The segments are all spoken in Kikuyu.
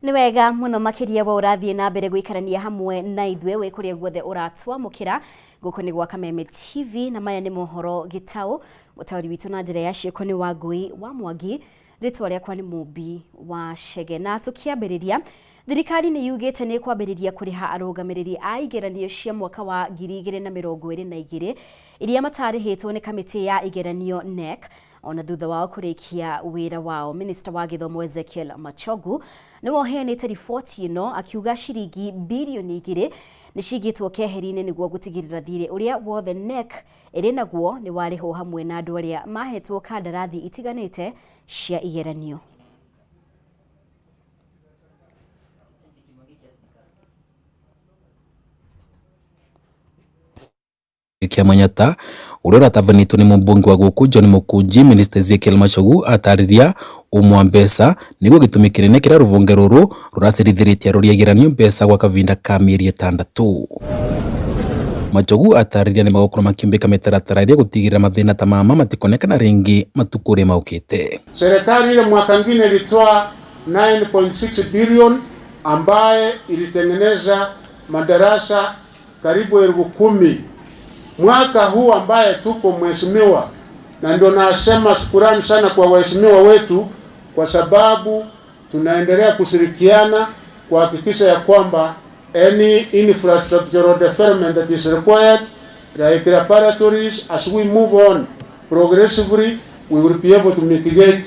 Nĩ wega mũno makĩria we ũrathiĩ na mbere gũikarania hamwe na ithuĩ wĩ kũrĩa guothe ũratwamũkĩra. Gũkũ nĩ gwa Kameme TV na maya nĩ mohoro gĩtaũ. Mũtaũri witũ na njĩra ya ciĩko nĩ Wangũi wa Mwangi. Rĩtwa rĩakwa nĩ Mũmbi wa Chege. Na tũkĩambĩrĩria, thirikari nĩ yugĩte nĩ ĩkwambĩrĩria kũrĩha arũgamĩrĩri a igeranio cia mwaka wa 2022 iria matarĩhĩtwo nĩ kamĩtĩ ya igeranio KNEC ona thutha wao kũrĩkia wĩra wao. Minista wa gĩthomo Ezekiel Machogu nĩwe ũheanĩte riboti ĩno akiuga ciringi birioni 2 nĩ cigĩtwo keheri-inĩ nĩguo gũtigĩrĩra thirĩ ũrĩa wothe KNEC ĩrĩ naguo nĩ warĩhwo hamwe na andũ arĩa mahetwo kandarathi itiganĩte cia igeranio. Kĩa Manyatta ũrĩa ũratabanĩtwo nĩ mũmbunge wa gũkũ John Mũkũnji. Minista Ezekiel Machogu atarĩria ũmwe wa mbeca nĩguo gĩtũmi kĩnene kĩrĩa rũhonge rũrũ rũracerithĩrĩtie arori a igeranio mbeca gwa kavinda ka mĩeri ĩtandatũ. Machogu atarĩria nĩ magũkorwo makĩũmbĩka mĩtaratara ĩrĩa gũtigĩrĩra mathĩna ta mama matikonekana rĩngĩ matukũ ũrĩa maũkĩte. Serikali ile mwaka ngine ilitoa 9.6 billion ambaye ilitengeneza madarasa karibu 10,000. Mwaka huu ambaye tuko mheshimiwa, na ndio nasema shukurani sana kwa waheshimiwa wetu, kwa sababu tunaendelea kushirikiana kuhakikisha ya kwamba any infrastructural development that is required like laboratories, as we move on progressively we will be able to mitigate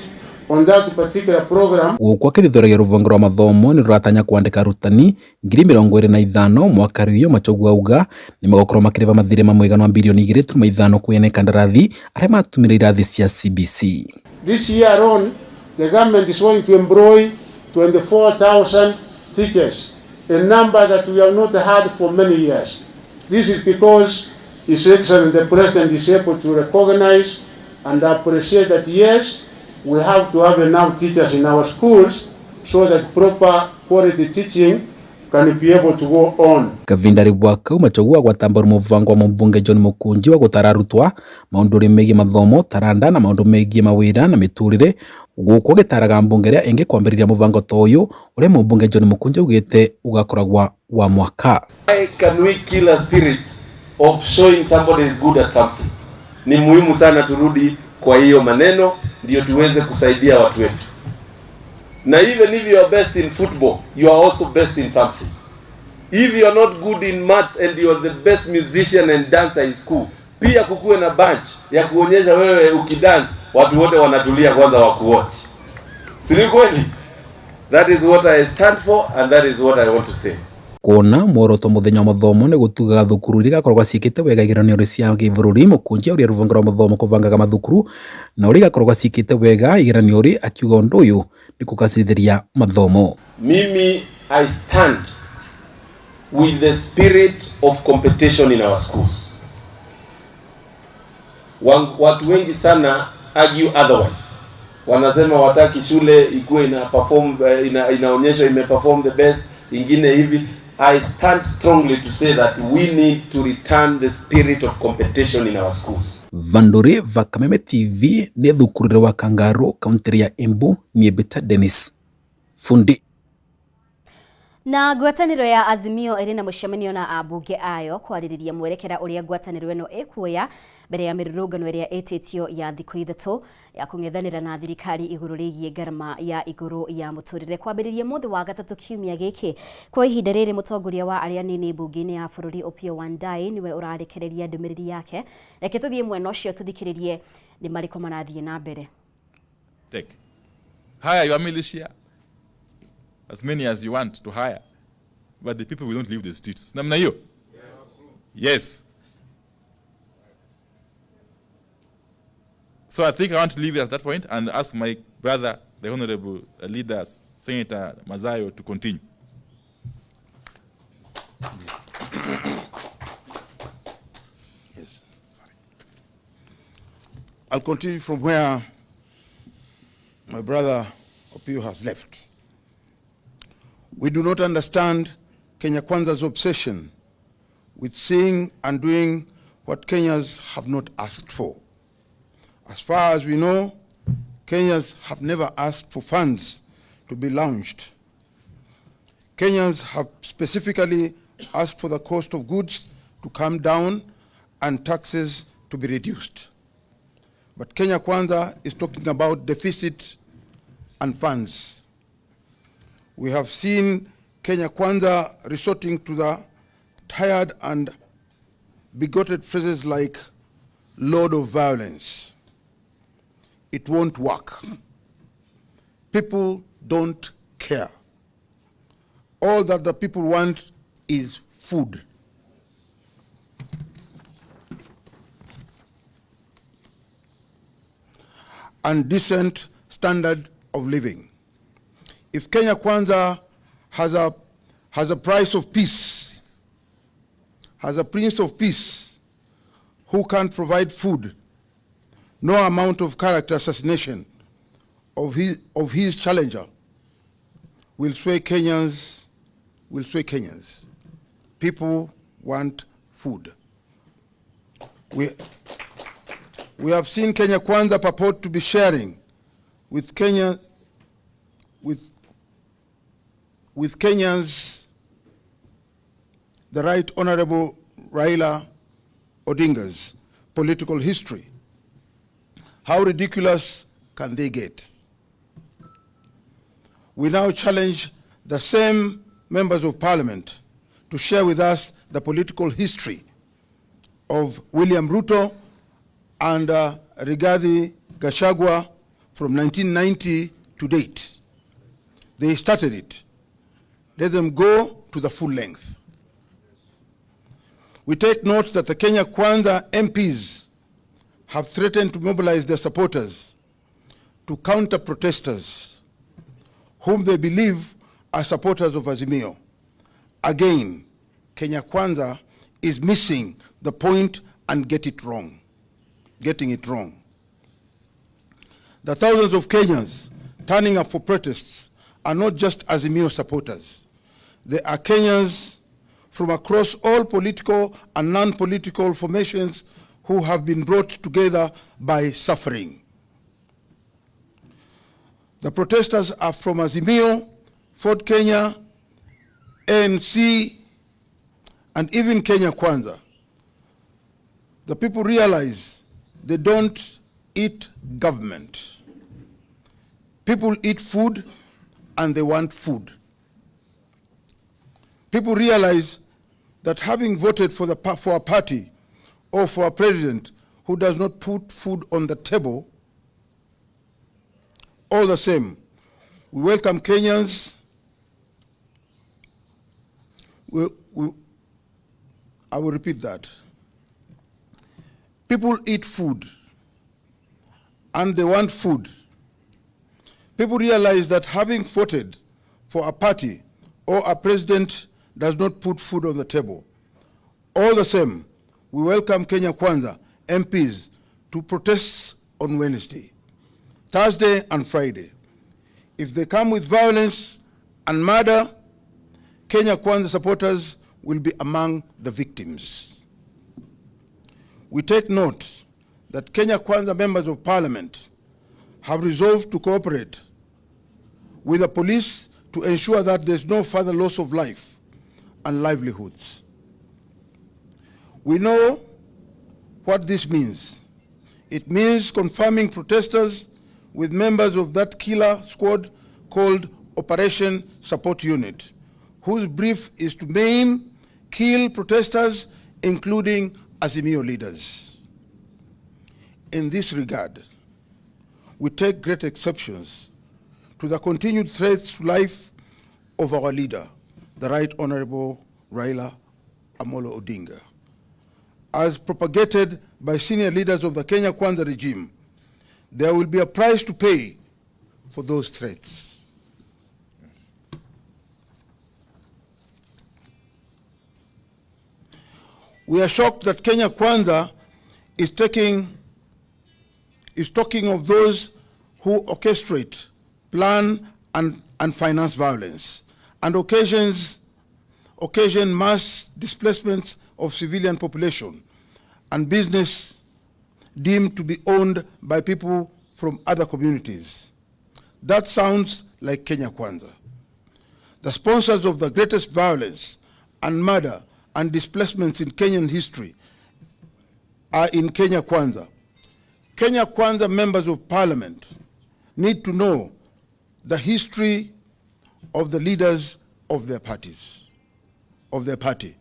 on that particular program. Gũkũ akĩthuthuria rũhonge rwa mathomo nĩ rũratanya kwandĩka arutani 25,000 mwaka rĩu. Machogu auga nĩ magũkorwo makĩrĩha mathirĩ ma mũigana wa birioni 2.5 kwĩ ene kandarathi arĩa matũmĩra irathi cia CBC. This year alone, the government is going to employ 24,000 teachers, a number that we have not had for many years. This is because His Excellency the President is able to recognize and appreciate that yes, we have to have enough teachers in our schools so that proper quality teaching can be able to go on. Kavinda ribwa kau Machogu agwata mbaru mũbango wa mũmbunge John Mũkũnji wa gũtara arutwa maũndũ megiĩ mathomo taranda na maũndũ megiĩ mawĩra na mĩtũrĩre, gũkũ agĩtaraga mbunge ĩrĩa ĩngĩ kwambĩrĩria mũbango ta ũyũ ũrĩa mũmbunge John Mũkũnji augĩte ũgakoragwa wa mwaka. Why can we kill a spirit of showing somebody is good at something? Ni muhimu sana turudi kwa hiyo maneno ndio tuweze kusaidia watu wetu. Na even if you are best in football, you are also best in something. If you are not good in maths and you are the best musician and dancer in school, pia kukuwe na bunch ya kuonyesha wewe ukidance, watu wote wanatulia kwanza wa kuwatch. Si ni kweli? That is what I stand for and that is what I want to say. Kuona muoroto muthenya wa mathomo nĩ gũtugaga thukuru iria igakoragwo ciĩkĩte wega igeranio cia gĩbũrũri. Mũkũnji ũrĩa rũhonge rwa mathomo kũbangaga mathukuru na ũrĩa igakoragwo ciĩkĩte wega igeranio rĩ, akiuga ũndũ ũyũ nĩ kũgacĩrithĩria mathomo. Mimi I stand with the spirit of competition in our schools. Watu wengi sana argue otherwise. Wanasema wataki shule ikuwe ina perform, inaonyesha ime perform the best, ingine hivi. I stand strongly to say that we need to return the spirit of competition in our schools. Vanduri va Kameme TV nĩ thukurire wa Kangaru kaunti ya Embu niĩ Dennis Fundi. Na ngwatanĩro ya Azimio ĩrĩ na mũcemanio na ambunge ayo kwarĩrĩria mwerekera ũrĩa ngwatanĩro ĩno ĩkuoya mbere ya mĩrũrũngano ĩrĩa ĩtĩtio ya thikũ 3 ya kũng'ethanĩra na thirikari igũrũ rĩgiĩ ngarama ya igũrũ ya mũtũrĩre kwambĩrĩria mũthĩ wa gatatũ kiumia gĩkĩ. Kwa ihinda rĩrĩ mũtongoria wa arĩa anini mbunge-inĩ ya bũrũri Opiyo Wandayi nĩwe ũrarekereria ndũmĩrĩri yake. Reke tũthiĩ mwena ũcio tũthikĩrĩrie nĩ marĩkũ marathiĩ na mbere. Take. Hire your militia, as many as you want to hire, but the people will not leave the streets. Namna hiyo? Yes. So I think I want to leave it at that point and ask my brother, the Honorable Leader, Senator Mazayo, to continue. Yes. I'll continue from where my brother Opiyo has left. We do not understand Kenya Kwanza's obsession with seeing and doing what Kenyans have not asked for. As far as we know, Kenyans have never asked for funds to be launched Kenyans have specifically asked for the cost of goods to come down and taxes to be reduced. But Kenya Kwanza is talking about deficit and funds. We have seen Kenya Kwanza resorting to the tired and bigoted phrases like Lord of Violence. It won't work. People don't care. All that the people want is food. And decent standard of living. If Kenya Kwanza has a price of peace, has a prince of peace who can't provide food, no amount of character assassination of his challenger will sway Kenyans, will sway Kenyans. People want food. We have seen Kenya Kwanza purport to be sharing with Kenya, with Kenyans, the Right Honorable Raila Odinga's political history. How ridiculous can they get? We now challenge the same members of parliament to share with us the political history of William Ruto and Rigathi Gachagua from 1990 to date. They started it. Let them go to the full length. We take note that the Kenya Kwanza MPs have threatened to mobilize their supporters to counter protesters whom they believe are supporters of Azimio. Again, Kenya Kwanza is missing the point and getting it wrong. The thousands of Kenyans turning up for protests are not just Azimio supporters. They are Kenyans from across all political and non-political formations who have been brought together by suffering. The protesters are from Azimio, Ford Kenya, ANC, and even Kenya Kwanza. The people realize they don't eat government. People eat food and they want food. People realize that having voted for a party or for a president who does not put food on the table, all the same, we welcome Kenyans. I will repeat that. People eat food and they want food. People realize that having voted for a party or a president does not put food on the table. All the same, we welcome Kenya Kwanza MPs to protests on Wednesday, Thursday and Friday. If they come with violence and murder, Kenya Kwanza supporters will be among the victims. We take note that Kenya Kwanza members of parliament have resolved to cooperate with the police to ensure that there's no further loss of life and livelihoods. We know what this means. It means confirming protesters with members of that killer squad called Operation Support Unit, whose brief is to maim, kill protesters, including Azimio leaders. In this regard, we take great exceptions to the continued threats to life of our leader, the Right Honorable Raila Amolo Odinga, as propagated by senior leaders of the Kenya Kwanza regime. There will be a price to pay for those threats. We are shocked that Kenya Kwanza is talking of those who orchestrate, plan, and finance violence, and occasion mass displacements of civilian population and business deemed to be owned by people from other communities. That sounds like Kenya Kwanza. The sponsors of the greatest violence and murder and displacements in Kenyan history are in Kenya Kwanza. Kenya Kwanza members of parliament need to know the history of the leaders of their parties, of their party.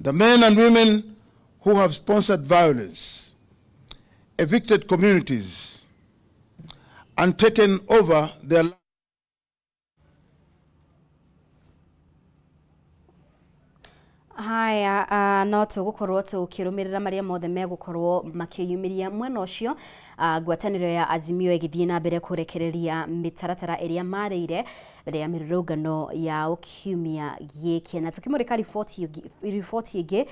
The men and women who have sponsored violence, evicted communities, and taken over their Haya, no tũgũkorwo tũkĩrũmĩrĩra marĩa mothe megũkorwo makĩyumĩria mwena ũcio. Ngwatanĩro ya Azimio ĩgĩthiĩ na mbere kũrekereria mĩtaratara ĩrĩa marĩire mbere ya mĩrũrũngano yao kiumia gĩkĩ. Na tũkĩmũrĩka riboti ĩngĩ,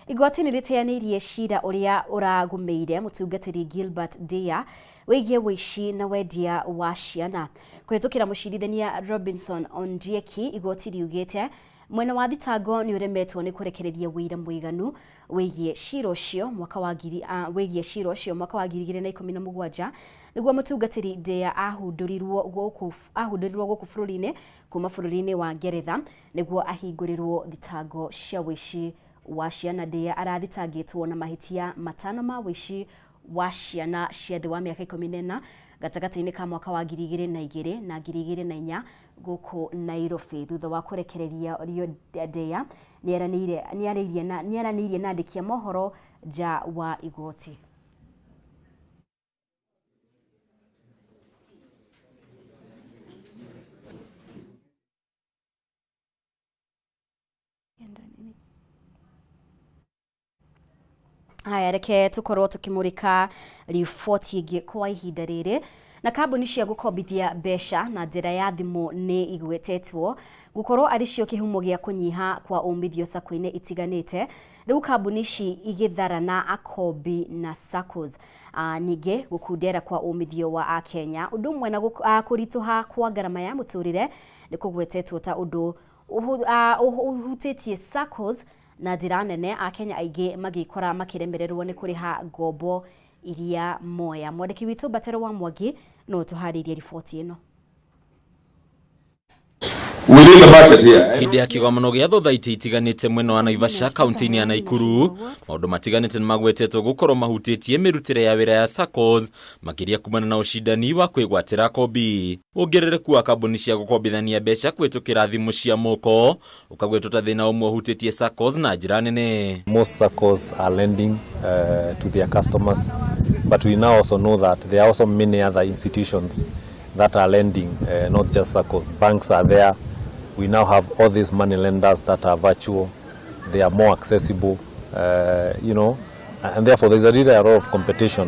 igoti nĩ rĩteanĩirie cira ũrĩa ũragũmĩire mũtungatĩri Gilbert Deya wĩgiĩ wũici na wendia wa ciana. Kũhĩtũkĩra mũcirithania Robinson Ondieki, igoti riugĩte mwena wa thitango nĩ ũremetwo nĩ kũrekereria wũira mũiganu wĩgiĩ cira ũcio mwaka wa ngiri wĩgiĩ cira ũcio mwaka wa 2017 nĩguo mũtungatĩri Deya ahundũrirwo gũkũ bũrũri-inĩ kuma bũrũri-inĩ wa Ngeretha nĩguo ahingũrĩrwo thitango cia wũici wa ciana. Deya arathitangĩtwo na mahĩtia matano ma wũici wa ciana cia thĩ wa mĩaka 14 gatagatĩ-inĩ ka mwaka wa 2002 na 2004 gũkũ Nairobi. Thutha wa kũrekereria Rio Deya nĩaranĩirie na andĩki a mohoro nja wa igoti. Haya, reke tukorwo tukimurika riboti ĩngĩ kwa ihinda rĩrĩ. Na kambuni cia gũkombithia mbeca na njĩra ya thimũ nĩ igwetetwo gũkorwo arĩ cio kĩhumo gĩa kũnyiha kwa umithio sacco-inĩ itiganĩte. Rĩu kambuni ici igĩtharana akombi na SACCOs. Ningĩ gũkundera kwa umithio wa akenya ũndũ ũmwe na kũritũha kwa ngarama ya mũtũrĩre nĩ kũgwetetwo ta ũndũ ũhutĩtie SACCOs na njĩra nene, akenya aingĩ magĩkora makĩremererwo nĩ kũrĩha ngombo iria moya. Mwandĩki witũ Mbatero wa Mwangi no tũharĩirie riboti ĩno. Hĩndĩ ya kĩgomano gĩa thothaitĩ itiganĩte mwena wa Naivasha kaunti-inĩ ya Naikuru, maũndũ matiganĩte nĩmagwetetwo gũkorwo mahutĩtie mĩrutĩre ya wĩra ya SACCOs, makĩria kumana na ũcindani wa kwĩgwatĩra kombi. Wongerereku wa kambuni cia gũkombithania mbeca kũhĩtũkĩra thimũ cia moko ũkagwetwo ta thĩna ũmwe ũhutĩtie SACCOs na njĩra nene. Most SACCOs are lending to their customers, but we now also know that there are also many other institutions that are lending, not just SACCOs. Banks are there. We now have all these money lenders that are virtual. They are more accessible, you know, and therefore there's a really a lot of competition,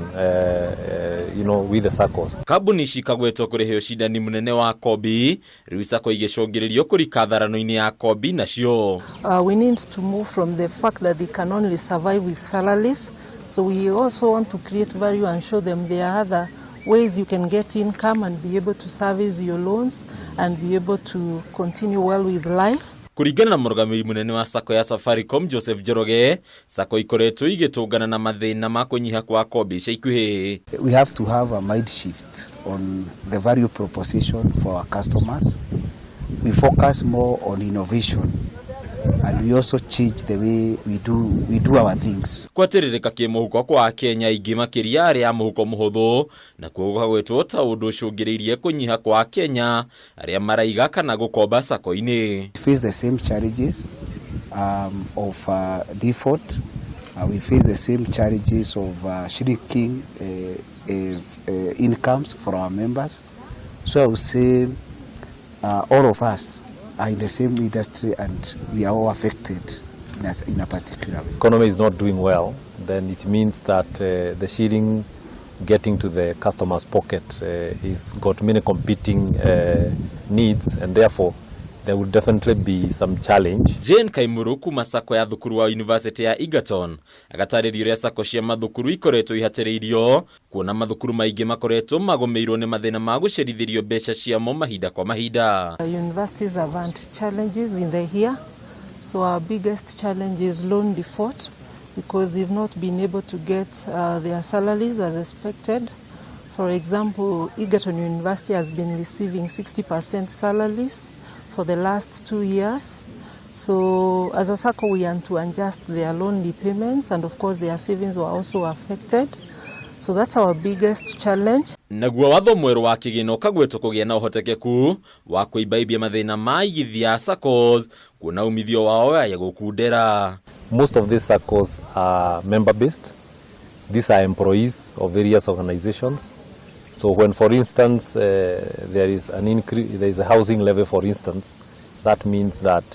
you know, with the SACCOs. Kambuni ici ikagwetwo kũrĩhe ũcindani mũnene wa kombi, rĩu SACCO igĩcũngĩrĩrio kũrika tharano-inĩ ya kombi nacio. We need to move from the fact that they can only survive with salaries. So we also want to create value and show them there are other ways you can get income and be able to service your loans and be able to continue well with life. Kũringana na mũrũgamĩrĩri mũnene wa SACCO ya Safaricom Joseph Njoroge, SACCO ikoretwo igĩtũngana na mathĩna ma kũnyiha kwa kombi ica ikuhĩ. We have to have a mind shift on the value proposition for our customers. We focus more on innovation and we also change the way we do our things. Kwatĩrĩrĩka kĩmũhuko kwa akenya aingĩ makĩria arĩa a mũhuko mũhũthũ nakuo gũkagwetwo ta ũndũ ũcũngĩrĩirie kũnyiha kwa akenya arĩa maraiga kana gũkomba sacco-inĩ. We face the same challenges of default. We face the same challenges of shrinking incomes for our members. So I would say all of us are in the same industry and we are all affected in a particular way. Economy is not doing well, then it means that the shilling getting to the customer's pocket is got many competing needs, and therefore there will definitely be some challenge. Jane Kaimuru kuma sacco ya thukuru wa University ya Egerton agatarĩria ũrĩa sacco cia mathukuru ikoretwo ihatĩrĩirio kuona mathukuru maingĩ makoretwo magũmĩirwo nĩ mathĩna ma gũcerithĩrio mbeca ciamo mahinda kwa mahinda. Universities have had challenges in the year. So our biggest challenge is loan default because they've not been able to get their salaries as expected. For example, Egerton University has been receiving 60% salaries. for the last 2 years. So as a SACCO, we want to adjust their loan repayments, and of course their savings were also affected. So that's our biggest challenge. Naguo watho mwerũ wa kĩgĩna ũkagwetwo kũgĩa na ũhotekeku wa kũimbaibia mathĩna ma aigithia a SACCOs kuona umithio wao waya gũkundera. Most of these SACCOs are member-based. These are employees of various organizations. So when, for instance, there is an increase, there is a housing levy, for instance, that means that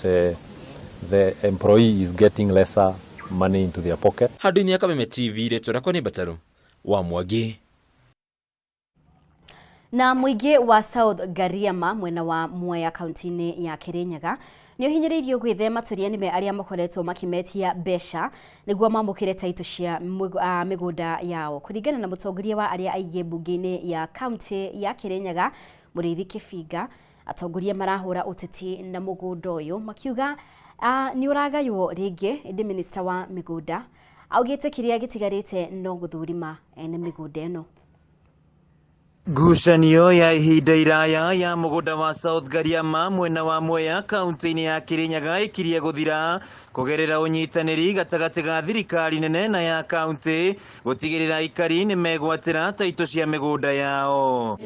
the employee is getting lesser money into their pocket. Handũ-inĩ ya Kameme TV, rĩtwa rĩakwa nĩ Mbataru wa Mwangi. Na mũingĩ wa South Gariama mwena wa Mwea kaunti-inĩ ya Kirinyaga nĩ ũhinyĩrĩirio gwĩthema tũria nĩme arĩa makoretwo makĩmetia mbeca nĩguo mamũkĩre taitũ cia mĩgũnda yao. Kũringana na mũtongoria wa arĩa aingĩ mbunge-inĩ ya kaunti ya Kirinyaga Mũrĩithi Kĩbinga, atongoria marahũra ũteti na mũgũnda ũyũ makiuga nĩ ũragaywo rĩngĩ, ĩndĩ minista wa mĩgũnda augĩte kĩrĩa gĩtigarĩte no gũthũrima ene mĩgũnda ĩno. Ngucanio ya ihinda iraya ya mũgũnda wa South Gariama mwena wa Mwea kaunti-inĩ ya Kirinyaga ĩkirie gũthira kũgerera ũnyitanĩri gatagatĩ ga thirikari nene na ya kaunti gũtigĩrĩra aikari nĩ megwatĩra taitũ cia mĩgũnda yao.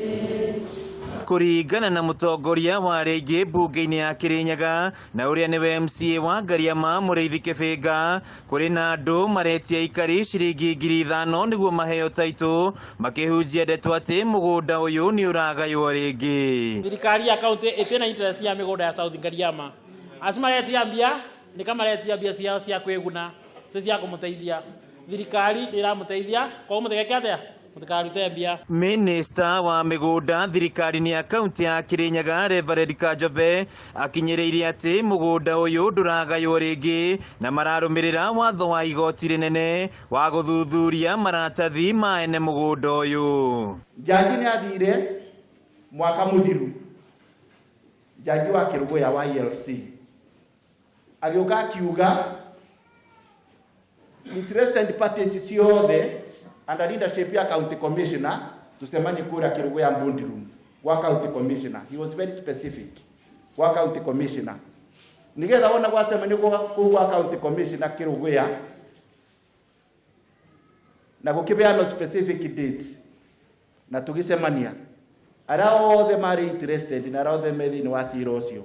Kũringana na mũtongoria wa arĩa aingĩ mbunge-inĩ ya Kirinyaga na ũrĩa nĩwe MCA wa Gariama Mũrĩithi Kĩbĩnga, kũrĩ na andũ maretia aikari ciringi 5,000 nĩguo maheo taitũ, makĩhunjia ndeto atĩ mũgũnda ũyũ nĩ ũragaywo rĩngĩ. Thirikari ya kaunti ĩtĩ na interest ya mĩgũnda ya South Gariama. Acio maretia mbia nĩ kamaretia mbia ciao cia kwĩguna, ti cia kũmũteithia. Thirikari nĩ ĩramũteithia, koguo mũtigeke atĩa? Mũtikarute mbia. Minista wa mĩgũnda thirikari-inĩ ya kaunti ya Kirinyaga Reverend Kajobe akinyĩrĩirie atĩ mũgũnda ũyũ ndũragaywo rĩngĩ na mararũmĩrĩra watho wa igoti rĩnene wa gũthuthuria maratathi ma ene mũgũnda ũyũ. Jaji nĩ athire mwaka mũthiru, jaji wa Kĩrũgũya wa ELC agĩũka akiuga interested parties ciothe under leadership ya county commissioner tusemanie kura Kĩrũgũya Mbundi room wa county commissioner. He was very specific wa county commissioner nigetha wona gwacemania kũu gwa county commissioner Kĩrũgũya na gũkĩbeanwo specific date na tũgĩcemania arĩa othe marĩ interested na arĩa othe me thĩinĩ wa cira ũcio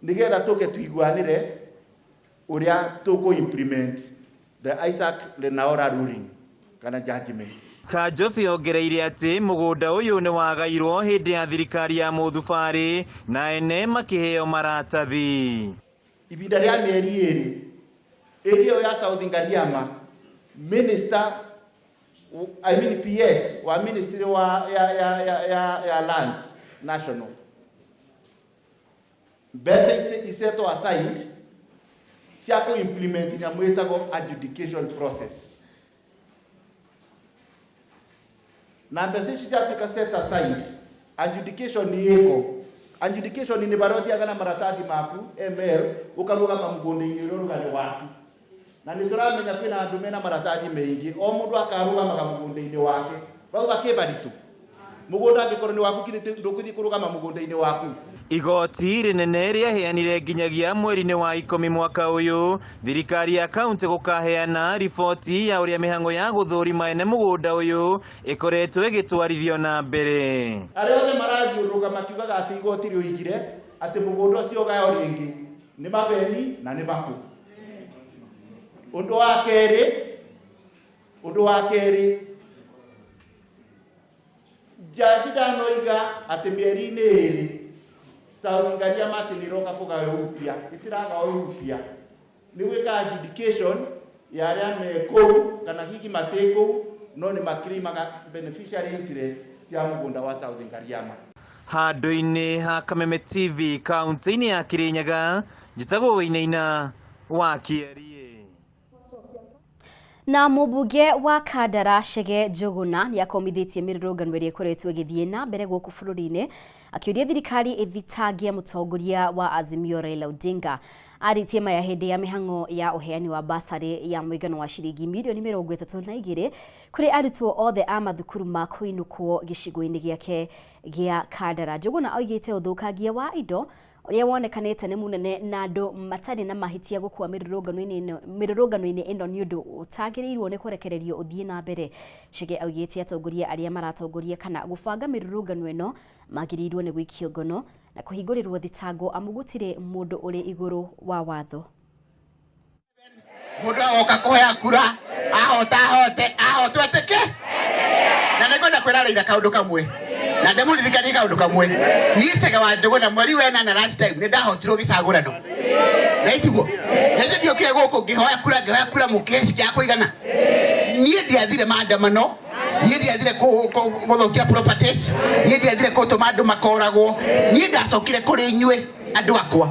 nigetha tũke tuiguanĩre ũrĩa tũkũ implement the Isaac Lenaola ruling kana judgment. Kajobi ongereire atĩ mũgũnda ũyũ nĩ wagairwo hĩndĩ ya thirikari ya Mũthubarĩ na ene makĩheo maratathi. Ibinda rĩa mĩeri ĩrĩ, area ĩyo ya South Gariama, minister, I mean PS wa ministry wa ya lands national, mbeca isetwo aside cia kũ implement nyamũ ĩtagwo adjudication process. Na mbeca ici ciatuĩka set aside, adjudication nĩ ĩko. Adjudication nĩ barĩa ũthiaga na maratathi maku ML ũkarũgama mũgũnda-inĩ ũrĩa ũrugarĩ waku. Na nĩ tũramenya kwĩna andũ mena maratathi maingĩ, o mũndũ akarũgamaga mũgũnda-inĩ wake. Bau gakĩbaritũ. Mũgũnda angĩkorwo nĩ waku ndũgũthiĩ kũrũgama mũgũnda-inĩ waku. Igoti rĩnene rĩaheanire nginyagia mweri-inĩ wa 10 mwaka ũyũ thirikari ya kaunti gũkaheana riboti ya ũrĩa mĩhang'o ya gũthũrima ene mũgũnda ũyũ ĩkoretwo ĩgĩtwarithio na mbere. Arĩa othe marathiũrũrũka makiugaga atĩ igoti rĩoigire atĩ mũgũnda ũcio ũgayo rĩngĩ nĩ mabeni na nĩ makũ. Ũndũ wa kerĩ, jaji ndanoiga atĩ mĩeri-inĩ ĩrĩ South Gariama atĩ nĩ ĩroka kũgaywo upya, ĩtiragaywo upya. Nĩ gwĩka adjudication ya arĩa me kũu kana hihi matĩ kũu no nĩ makirimaga beneficiary interest cia mũgũnda wa South Gariama. Handũ-inĩ ha Kameme TV kaunti-inĩ ya Kirinyaga, njĩtagwo Wainaina wa Kĩarie. Na mũmbunge wa Kandara Chege Njuguna nĩ akomithĩtie mĩrũrũngano ĩrĩa ĩkoretwo ĩgĩthiĩ na mbere gũkũ bũrũri-inĩ akĩũria thirikari ĩthitangie mũtongoria wa Azimio Raila Odinga. Arĩtie maya hĩndĩ ya mĩhang'o ya ũheani wa basarĩ ya mũigana wa ciringi mirioni 32 kũrĩ arutwo othe a mathukuru ma kũinũkwo gĩcigo-inĩ gĩake gĩa Kandara. Njuguna oigĩte ũthũkangia wa indo Ũrĩa wonekanĩte nĩ mũnene na andũ matarĩ na mahĩtia gũkua mĩrũrũngano-inĩ ĩno nĩ ũndũ ũtagĩrĩirwo nĩ kũrekererio ũthiĩ na mbere. Chege augĩte atongoria arĩa maratongoria kana gũbanga mĩrũrũngano ĩno magĩrĩirwo nĩ gũikio ngono na kũhingũrĩrwo thitango amu gũtirĩ mũndũ ũrĩ igũrũ wa watho. Mundu agoka kuhea kura ahota ahote ahotwo etĩke na nĩngwenda kwĩra Raila kaũndũ kamwe na ndĩmũririkanie kaũndũ kamwe. Niĩ Chege wa Njũgũna mweri wa ĩnana last time nĩndahotirwo gĩcagũrano na itiguo na ithe ndiokire gũkũ ngĩhoya kura mũkĩhe cikia kũigana. Niĩ ndiathire maandamano, niĩ ndiathire gũthũkia properties, niĩ ndiathire gũtũma andũ makoragwo. Niĩ ndacokire kũrĩ inyuĩ andũ akwa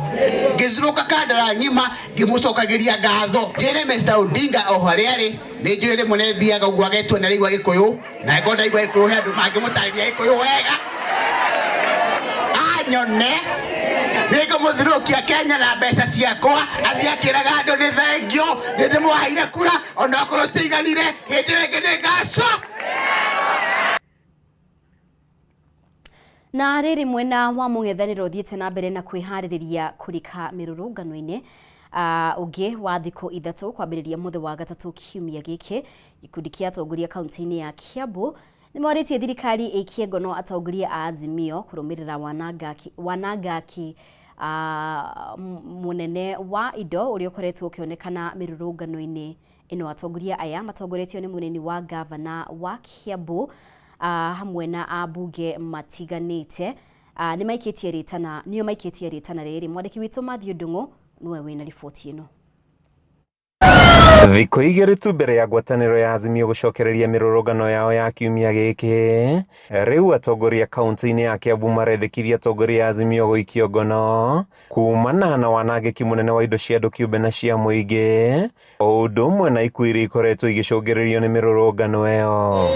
ngĩthurũka kandara ng'ima ngĩmũcokagĩria ngatho. Njĩre Mr Odinga o harĩa arĩ nĩ njũĩ rĩmwe nĩ thiaga ũguo agetua nĩ araigua Gĩkũyũ na angĩkorwo ndaigua Gĩkũyũ he andũ mangĩmũtarĩria Gĩkũyũ wega anyone nĩngũmũthurũkia Kenya na mbeca ciakwa athiĩ akĩraga andũ nĩ thengio nĩ ndĩmwaheire kura onakorwo citiiganire hĩndĩ ĩyo ĩngĩ nĩ ngaco. Na rĩrĩ mwena wa mũng'ethanĩro ũthiĩte na mbere na kwĩharĩrĩria kũrika mĩrũrũngano-inĩ ũngĩ wa thikũ ithatũ kwambĩrĩria mũthĩ wa gatatũ kiumia gĩkĩ. Gĩkundi kĩa atongoria kaunti-inĩ ya Kiambu nĩ morĩtie thirikari ĩikie ngono atongoria a Azimio kũrũmĩrĩra wanangaki mũnene wa indo ũrĩa ũkoretwo ũkĩonekana mĩrũrũngano-inĩ ĩno. Atongoria aya matongoretio nĩ mũnini wa gavana wa Kiambu hamwe na ambunge matiganĩte nĩ maikĩtie rĩtana nĩo maikĩtie rĩtana rĩrĩ. Mwandĩki witũ Matthew Ndung'u nĩwe wĩna riboti ĩno. Thikũ igĩrĩ tu mbere ya ngwatanĩro ya Azimio gũcokereria mĩrũrũngano yao ya kiumia gĩkĩ, rĩu atongoria kaunti-inĩ ya Kiambu marendekithia atongoria a Azimio gũikio ngono kumana na wanangĩki mũnene wa indo cia andũ kĩũmbe na cia mũingĩ, o ũndũ ũmwe na ikuũ iria ikoretwo igĩcũngĩrĩrio nĩ mĩrũrũngano ĩyo.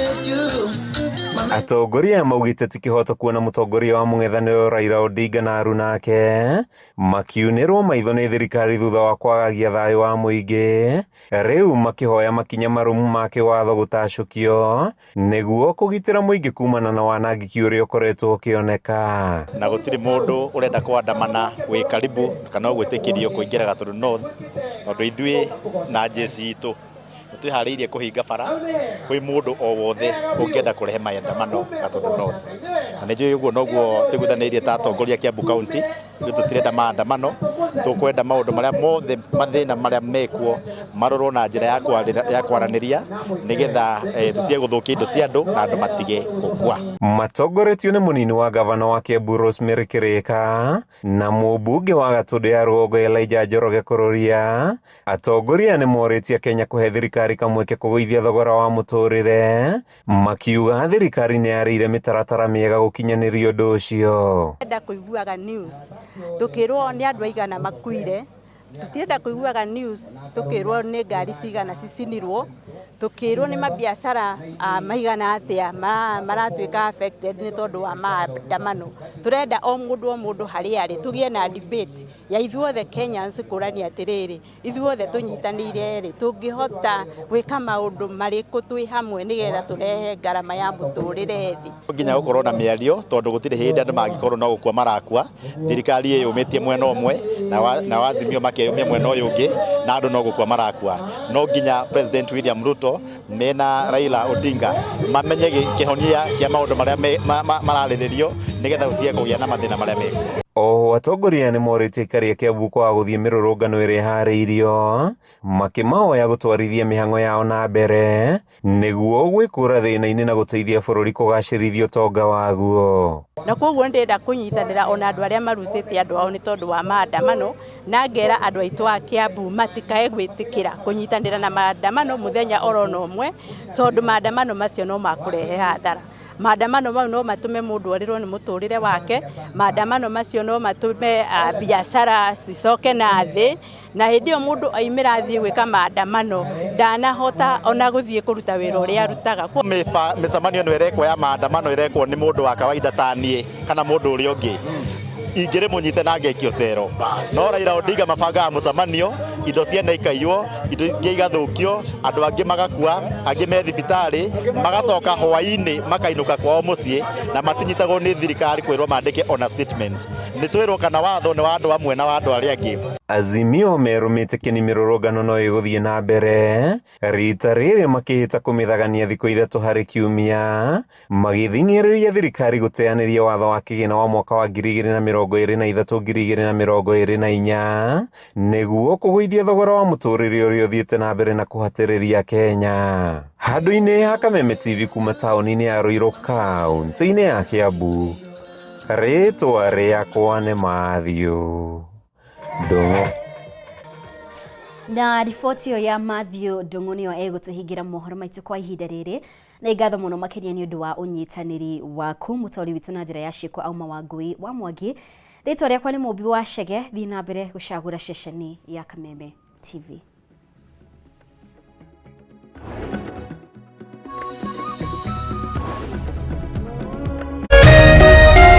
Atongoria aya maugĩte ti kĩhoto kuona mũtongoria wa mũng'ethanĩro Raila Odinga na aruna ake makiunĩrwo maitho nĩ thirikari thutha wa kwagagia thayũ wa mũingĩ, rĩu makĩhoya makinya marũmu ma kĩwatho gũtacũkio nĩguo kũgitĩra mũingĩ kumana na wanangĩki ũrĩa ũkoretwo ũkĩoneka. Na gũtirĩ mũndũ ũrenda kũandamana wĩ karibu kana ũgwĩtĩkĩrio kũingĩra Gatundu North tondũ ithuĩ na jeshi itũ nĩtwĩharĩirie kũhinga bara kwĩ mũndũ o wothe ũngĩenda kũrehe maandamano Gatundu North. Na nĩ njũĩ ũguo noguo tũiguithanĩirie ta atongoria Kiambu County, ithuĩ tũtirenda maandamano, tũkwenda maũndũ marĩa mothe mathĩna marĩa mekuo marorwo na njĩra ya kwaranĩria nĩgetha tũtige gũthũkia indo cia andũ na andũ matige gũkua. Matongoretio nĩ mũnini wa gavana wa Kiambu Rosemary Kĩrĩka na mũmbunge wa Gatundu ya Rũgongo Elijah Njoroge Kũrũria, atongoria nĩ morĩtie Kenya kũhe thirikari kamweke kũgũithia thogora wa mũtũrĩre, makiuga thirikari nĩ yarĩire mĩtaratara mĩega gũkinyanĩria ũndũ ũcio. Tũtirenda kũiguaga news tukirwo nĩ andũ aigana makuire, tũtirenda kũiguaga news tukirwo nĩ ngari cigana cicinirwo, tukirwo nĩ mabiacara maigana atĩa maratuĩka affected nĩ tondũ wa maandamano. Tũrenda o mũndũ harĩa arĩ tũgĩe na debate ya ithuothe Kenyans kũrania atĩrĩrĩ, ithuothe tũnyitanĩire rĩ tũngĩhota gwĩka maũndũ marĩkũ twĩ hamwe nĩgetha tũrehe ngarama ya mũtũrĩre thĩ. Nginya gũkorwo na mĩario tondũ gũtirĩ hĩndĩ andũ mangĩkorwo no gũkua marakua, thirikari ĩyũmĩtie mwena ũmwe na wa Azimio makeyũmia mwena ũyũ ũngĩ na andũ no gũkua marakua. No nginya President William Ruto mena Raila Odinga mamenye kĩhonia kĩa maũndũ marĩa mararĩrĩrio nĩgetha gũtige kũgĩa na mathĩna marĩa mekuo. Oho atongoria nĩ morĩtie aikari a Kiambu kwaga gũthiĩ mĩrũrũngano ĩrĩa ĩharĩirio, makĩmahoya gũtwarithia mĩhang'o yao na mbere nĩguo gwĩkũra thĩna-inĩ na gũteithia bũrũri kũgacĩrithia ũtonga waguo. Na koguo ndĩrenda kũnyitanĩra ona andũ arĩa marucĩte andũ ao nĩ tondũ wa maandamano, na ngera andũ aitũ a Kiambu matikae gwĩtĩkĩra kũnyitanĩra na maandamano mũthenya oro na ũmwe, tondũ maandamano macio no makũrehe hathara. Maandamano mau no matũme mũndũ orĩrwo nĩ mũtũrĩre wake, maandamano macio no matũme biacara cicoke na thĩ, na hĩndĩ ĩyo mũndũ aimĩra athiĩ gwĩka maandamano ndanahota ona gũthiĩ kũruta wĩra ũrĩa arutaga. Mĩcemanio ĩno ĩrekwo ya maandamano ĩrekwo nĩ mũndũ wa kawaida ta niĩ kana mũndũ ũrĩa ũngĩ. Ingĩrĩ mũnyite na ngekio cero. No Raila Odinga mabangaga mũcemanio, indo ciene ikaiywo, indo ingĩ igathũkio, andũ angĩ magakua, angĩ me thibitarĩ, magacoka hwaĩ-inĩ makainũka kwao mũciĩ na matinyitagwo nĩ thirikari kwĩrwo mandĩke ona statement. Nĩ twĩrwo kana watho nĩ wa andũ amwe na wa andũ arĩa angĩ. Azimio merũmĩte kĩni mĩrũrũngano no ĩgũthiĩ na mbere rita rĩrĩ makĩhĩta kũmĩthagania thikũ 3 harĩ kiumia magĩthing'ĩrĩria thirikari gũteanĩria watho wa kĩgĩna wa mwaka wa 2023 2024 nĩguo kũgũithia thogora wa mũtũrĩre ũrĩa ũthiĩte na mbere na kũhatĩrĩria Kenya. Handũ-inĩ ha Kameme TV kuma taũni-inĩ ya Ruiru kaũntĩ-inĩ ya Kiambu, rĩtwa rĩakwa nĩ Matthew Ndung'u. Na riboti ĩyo ya Matthew Ndung'u nĩyo ĩgũtũhingĩra mohoro maitũ kwa ihinda rĩrĩ, na ngatho mũno makĩria nĩ ũndũ wa ũnyitanĩri waku. Mũtaũri witũ na njĩra ya ciĩko auma Wangui wa Mwangi. Rĩtwa rĩakwa nĩ Mũmbi wa Chege. Thiĩ na mbere gũcagũra ceceni ya Kameme TV.